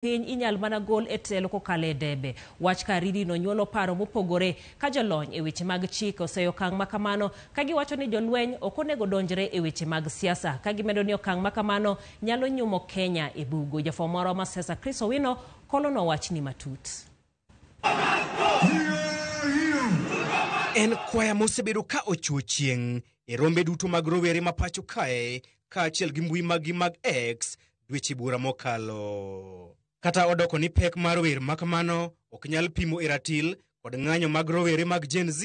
Piny inyal mana gol e telo kokalo e debe. Wach Kahariri no nyuolo paro mopogore ka jolony e weche mag chike oseyo okang' ma kamano ka giwacho ni jolweny ok onego donjre e weche mag siasa ka gimedo ni okang' ma kamano nyalo nyumo Kenya e bugo. Jafwambo marwa ma siasa Chris Owino kolono wachni matut. En kwaya mosebedo ka ochuo chieng' e rombe duto mag rowere ma pacho kae kaachiel gi mbui maggi mag X dweche buora mokalo. Kata odoko ni pek mar wer ma kamano ok nyal pimo e ratil kod ng'anyo mag rowere mag Gen Z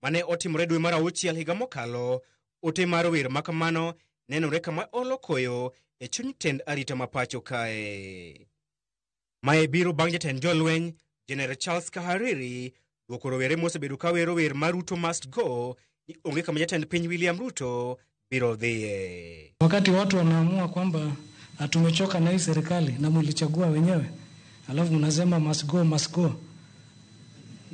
mane otimore dwe mar auchiel higa mokalo, ote mar wer ma kamano nenore kama olo koyo e chuny tend arita ma pacho kae. Mae biro bang' jatend jolweny Jener Charles Kahariri duoko rowere mosebedo ka wero wer mar Ruto must go ni onge kama jatend piny William Ruto biro dhiye. Wakati watu wanaamua kwamba tumechoka na hii serikali na mulichagua wenyewe, alafu mnasema must go, must go.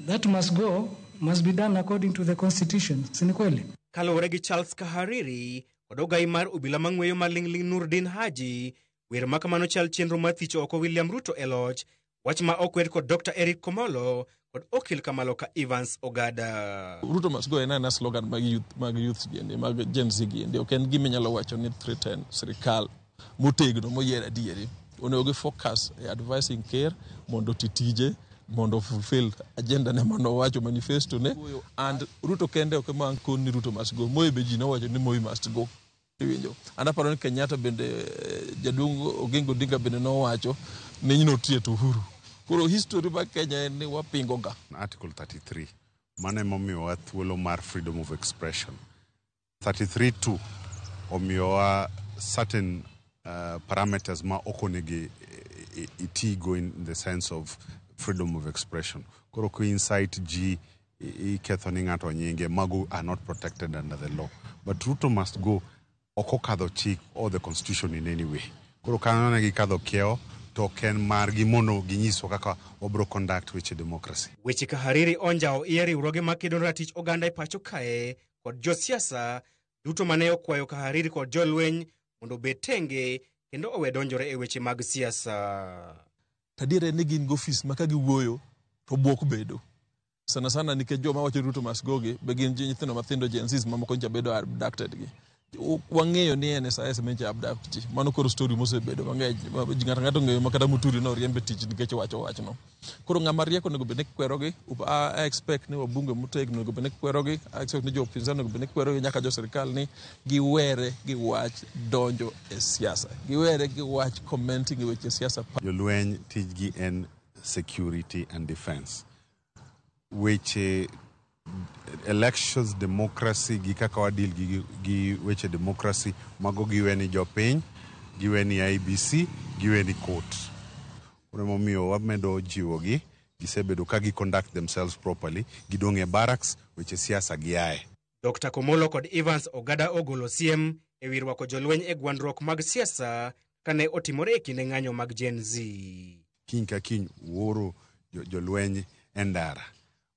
That must go must be done according to the constitution, si ni kweli? Kaluwore gi Charles Kahariri kod ogai mar obila mang'weyo maling'ling' Nurdin Haji, wer ma kamano chal chenro mar thicho oko William Ruto e loch, wach ma okwer kod Dr. Eric Komolo kod okil Kamaloka Evans Ogada. Ruto must go en aena slogan mag youth, mag youth giendi, mag Gen Z giendi. Ok en gima inyalo wacho ni threaten sirikal motegno moyier adieri. Onego gi focus e advising ker mondo oti tije mondo fulfill agenda ne manowacho manifesto ne and Ruto kende ok ema kon ni Ruto must go. Moi be ji nowacho ni Moi must go. Iwinjo. An aparo ni Kenyatta bende jaduong' Oginga Odinga bende nowacho ni notie to Uhuru. Koro history mar Kenya en ni wapingo ga. Article 33 mano emomiyowa thuolo mar freedom of expression. 33.2 omiyowa certain parameters ma ok onego itigo in the sense of freedom of expression. Koro ki incite ji, iketho ni ng'ato nyinge, mago are not protected under the law. But Ruto must go ok okadho chik or the constitution in any way. Koro kanyo ne gikadho kiewo to ok en margi mondo ginyiswa kaka wabro conduct weche democracy. Weche Kahariri onjawo iye riwruoge makedo ne ratich oganda e pacho kae kod josiasa duto mane okwayo Kahariri kod jolweny mondo obed tenge kendo owe donjore e weche mag siasa. Adier en ni gin gi ofis ma ka giwuoyo to bwok bedo. Sana sana nikech joma wacho Ruto must go gi be gin nyithindo mathindo Gen Zs mamoko nyocha bedo abducted gi. Wang'eyo ni NSIS mencha abduct ji. Mano koro story mosebedo mang'eny. Ng'ato ng'ato ong'eyo ma kata Muturi noriembe tich nikech owacho wachno. Koro ng'ama riek onego bed ni kwerogi. I expect ni wabunge motegno onego bed ni kwerogi. I expect ni jo upinzani onego bed ni kwerogi nyaka jo sirikal ni giwere gi wach donjo e siasa. Giwere gi wach commenting e weche siasa. Jolweny tijgi en security and defense. Weche elections, democracy gi kaka wadeal gi weche democracy mago giwe ni jopiny, giwe ni IEBC, giwe ni court. Koro emomiyo wamedo jiwogi, gisebedo ka gi conduct themselves properly, gidong' e barracks, weche siasa giaye. Dr. Komolo kod Evans Ogada ogolo siem e wi rwako jolweny e gwandruok mag siasa kane otimore e kinde ng'anyo mag Gen Z. Kiny ka kiny uoro jolweny e ndara.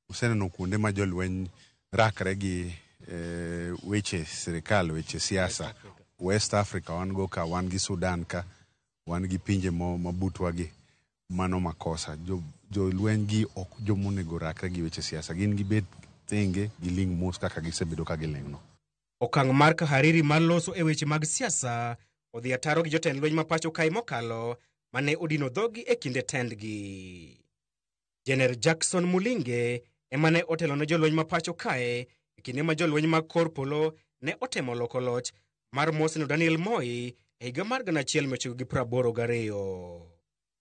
Useneno kuonde ma jolweny rakre gi weche sirikal, weche siasa. West Africa wan go ka, wan gi Sudan ka, wan gi pinje mabutwa gi. Mano makosa. Jolweny gi ok jomonego rakre gi weche siasa. Gin gibed thenge, giling' mos kaka gisebedo ka giling' no. Okang' mar Kahariri mar loso e weche mag siasa odhi ataro gi jotend lweny ma pacho kae mokalo mane odino dhogi e kinde tendgi. Jener Jackson Mulinge ema ne otelo ne jolweny ma pacho kae e kinde ma jolweny mag kor polo ne otemo loko loch mar Moseno Daniel Moi e higa mar 1982.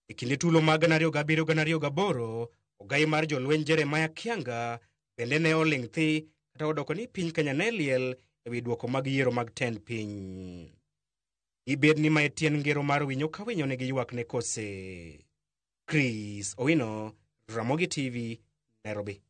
E kinde tulo mag 2007-2008, ogai mar jolweny Jeremiah Kianga bende ne oling' thi kata odoko ni piny Kenya ne liel e wi duoko mag yiero mag tend piny. Ibed ni mae tien ngero mar winyo ka winyo nigi ywak ne kose. Chris Owino, Ramogi TV, Nairobi.